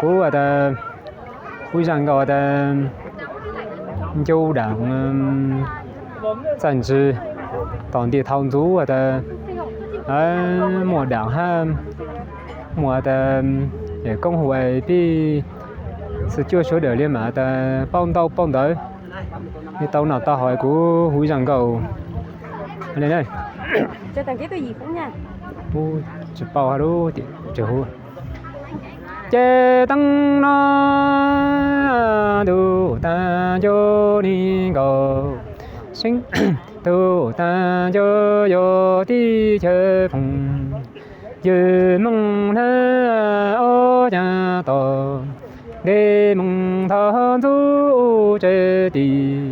Kuv tas, kuv zaj nkaus tas, ncu dam, txaj ntswg, tom ntiaj thaum ntxub tas, muaj dam hab, muaj tas, koob hu pib xwm cuaj sawv daws li mas tas paub ntau paub ntawv. Li tau nom tau haum kuv hu zaj nkaus. Tsis paub hab lub tias hu. Ces teeb no ntuj tag ncu ni nkaus, seeb ntuj tag ncu yog teb chaws phoom, ywg moog hlab ob cag tom, nqe moog thov ntxub tsev tim,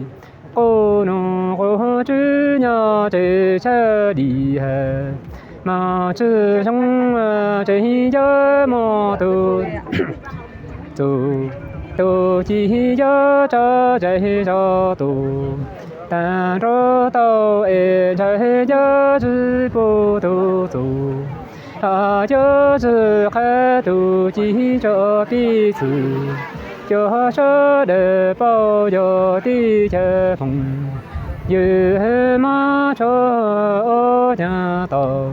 quj nug quj tswb nyob tsev tshaj dim hab, mog tsi zoo tsev yog mog tus txus, tus ci yog tso zais zog tus, tag nrho tau es ntshai yog tsi pub tus txus, ho yog tsi qha tus ci tso pib txwv, cov sawv daws paub yog teb chaws phoom, ywg mob tshuaj ob cag tom,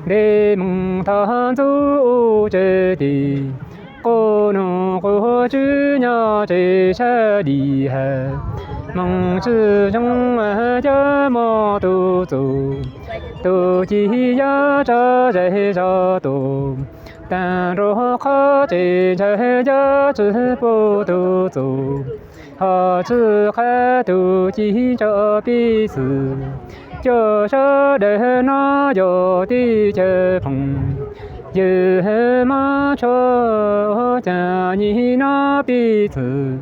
nqe moog thov ntxub tsev tim, quj nug quj tswb nyob tsev tshaj dim hab, moog tsi zoo yog mog tus txus, tus ci yog tso zais zog tus, tag nrho qhov tsev ntshai yog tsi pub tus txus, ho tsi qha tus ci tso pib txwv, cov sawv daws no yog teb chaws phoom, ywg mob tshuaj ob cag nyim no pib txwv,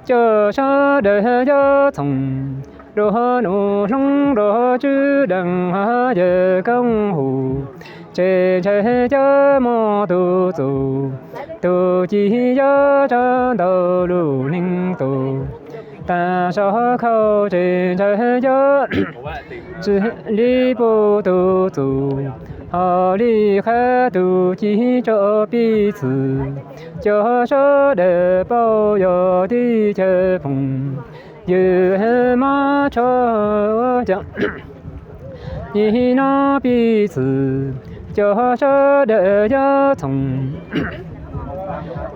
cov sawv daws yog txhoom, nrog nus hloov nrog tswb dees hab yawg koob hu, tsev ntshai yog mog tus txus, tus ci yog tso ntau lub neej tus, tag sov khau tsev ntshai yog tsi li pub tus txus, ho li qha tus ci tso pib txwv, cov sawv daws paub yog teb chaws phoom, ywg mob tshuaj nyim no pib txwv, cov sawv daws yog txhoom,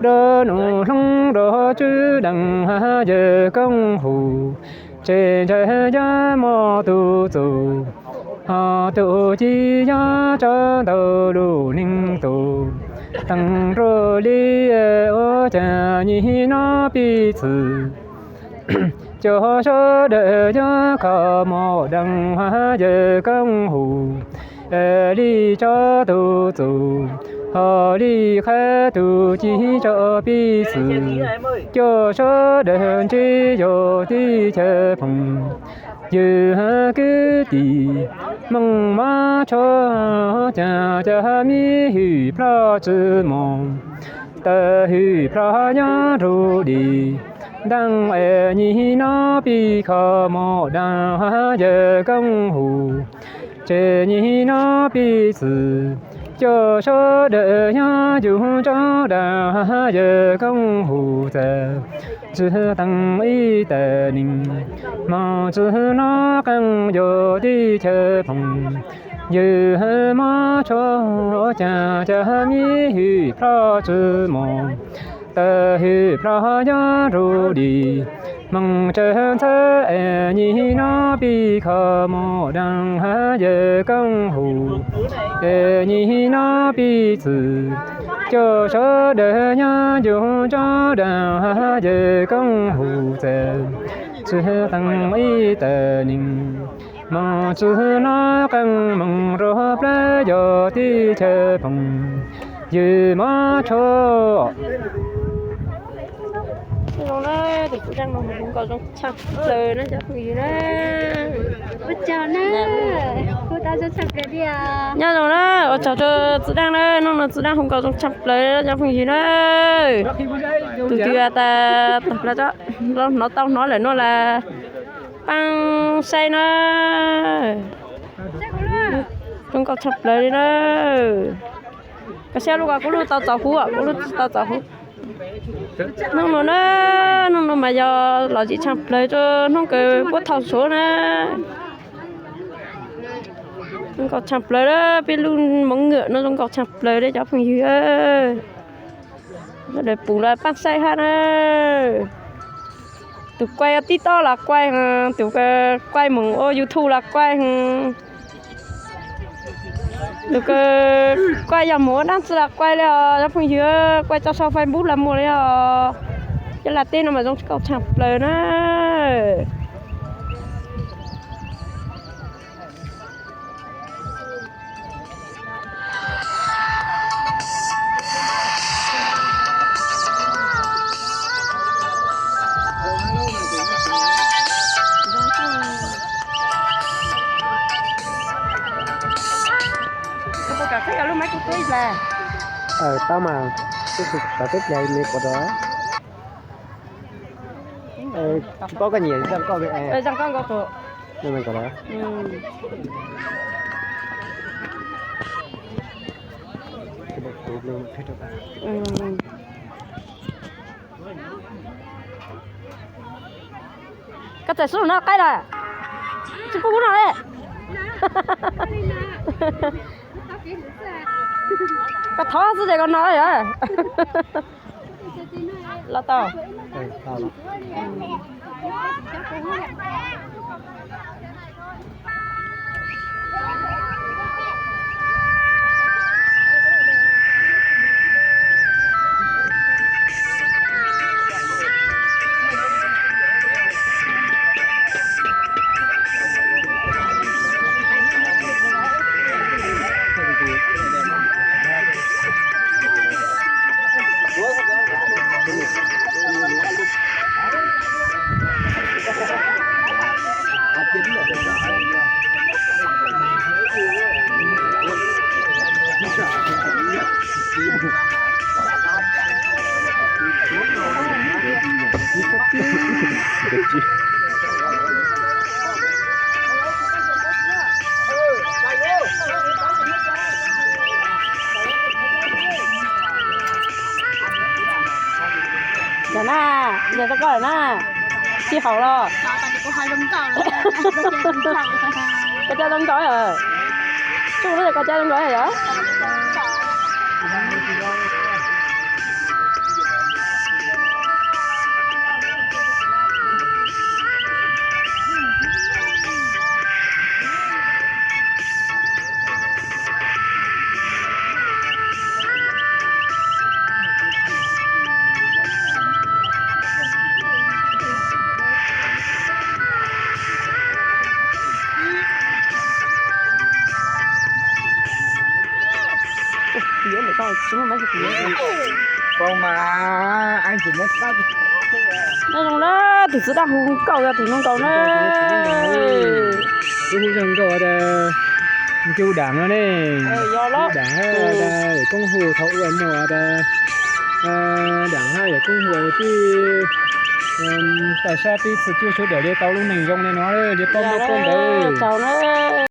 nrog nus hloov nrog tswb dees hab yawg koob hu, tsev ntshai yog mog tus txus, ho tus ci yog tso ntau lub neej tus, teeb nrog li ob cag nyim no pib txwv, cov sawv daws yog kho mov dees hab yawg koob hu, li tso tus txus, ho li qha tus ci tso pib txwv, cov sawv daws ntsib yog teb chaws phoom, ywg kwv tij moog mob tshuaj cag, cag mi hwm plhoj tsi moog, tawg hwm plhoj nyob nrug dim, ntees es nyim no pib kho mov dees hab yawg koob hu, tsev nyim no pib txwv, cov sawv daws yog yug tso dees hab yawg koob hu txawm, tsi teeb ib tag neeg, moog tsi nov qee yog teb chaws phoom, ywg mob tshuaj cag, cag mi hwm plhoj tsi moog, tawg hwm plhoj nyob nrug dim, moog tsawg ntxhab es nyim no pib kho mov dees hab yawg koob hu, es nyim no pib txwv, cov sawv daws yog yug tso dees hab yawg koob hu txawm, tsi teeb ib tag neeg, moog tsi nov qee moog rua plab yog teb chaws phoom, ywg mob tshuaj. Zoo na, tus txwv dlaab no hu nkauj zoo tshaj plaws na cov phooj ywg na. Ua tsaug na, hu tau zoo tshaj plaws li os. Nyob zoo na, ua tsaug rua txwv dlaab na, hnub no txwv dlaab hu nkauj zoo tshaj plaws cov phooj ywg na. Tus twg tas tag plaws, hnov tau hnov lawm no las pab saib na. Zoo nkauj tshaj plaws li na. Koj saib lub ko, kuv lub tau txaus huv, kuv lub tsis tau txaus huv. Hnub no na, hnub no mas yog lom zem tshaj plaws rau hnub kawg puab thauj suav na. Zoo nkauj tshaj plaws, peb lub Hmoob Ngwm no zoo nkauj tshaj plaws li cov phooj ywg. Sawv daws pum los pab saib hab na. Tus kuaj ua TikTok los kuaj, tus kuaj mus ua YouTube los kuaj, tus kuaj yog mus ua dab tsi los kuaj li os cov phooj ywg, kuaj tso sau Facebook los muaj li os. Cov laj teb no mas zoo nkauj tshaj plaws na. Tsis paub koj nyiam zaj nkauj, zaj nkauj nkaus. Koj txawm sub no qaib lawm, tsis pub kuv no li. Koj thov xwb ces koj no yom. Los tau. Yog na, yog tau koj lawm na, sij haum los. Koj coj zoo nkauj, tsuj lub koj coj zoo nkauj yom. Nyob zoo na, tus txiv dab hu nkauj yog tus no nkaus na. Hu zoo nkaus tas ncu daam no ne. Daam hab tas yawm koob hu thaum ub muaj tas daam hab yawm koob hu tij tawm sab pib txhua cuaj suav dawm li tau lub neej zoo li no li pab mab pab ntawd.